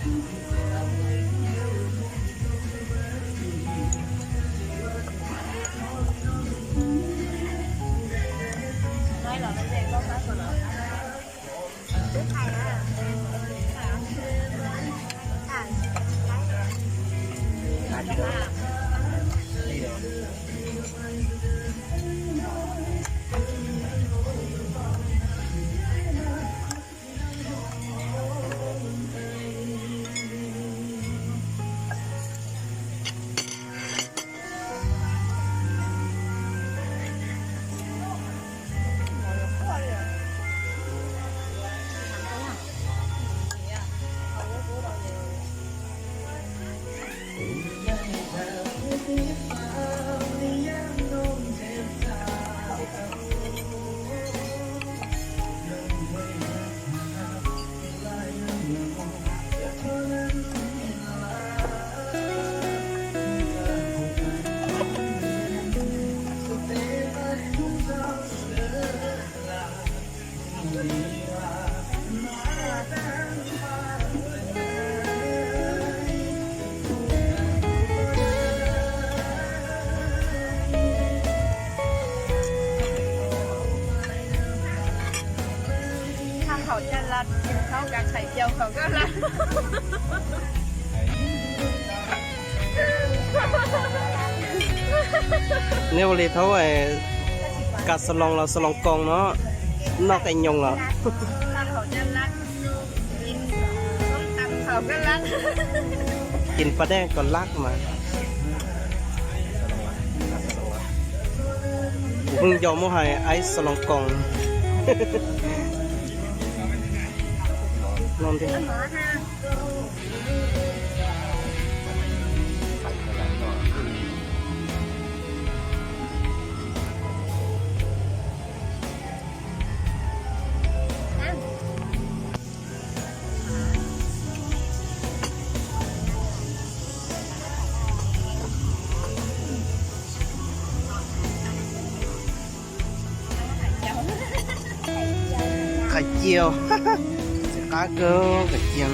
Tham khẩu trang lật, tháo cả khẩu trang khẩu trang lật. Neb ua li thaub kas xas loos los xas loos koos no, noj qe nyoos los. Kin pas dej kom laj mas. Kuv pheej nco muab hais aib xas loos koos no. Qhov cia, qab kawg qhov cia no.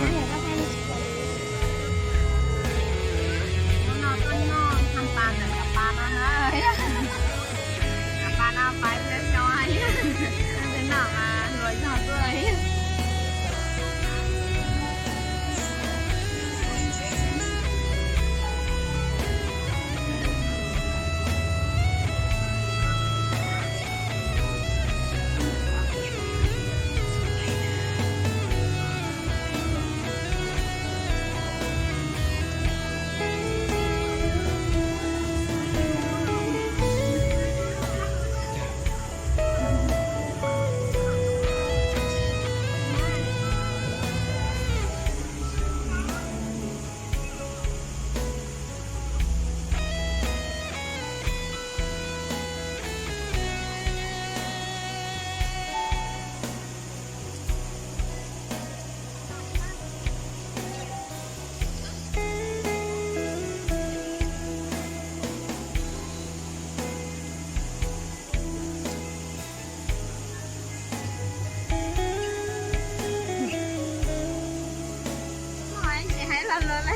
Tsis hais los lawm.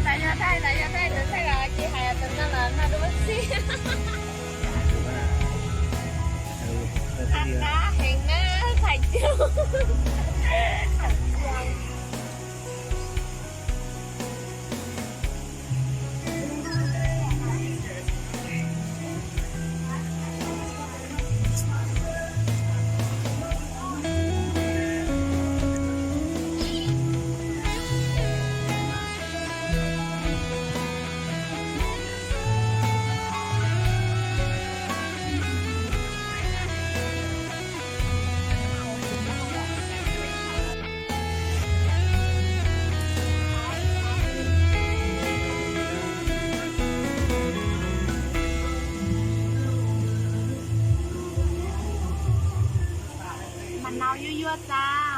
Ntawd yog thaij, ntawd yog thaij, ntawd thaij los tsis hais, tus no los noj dua xwb. Qab heev na, thaij cub. Mas nau yuag yuag txav.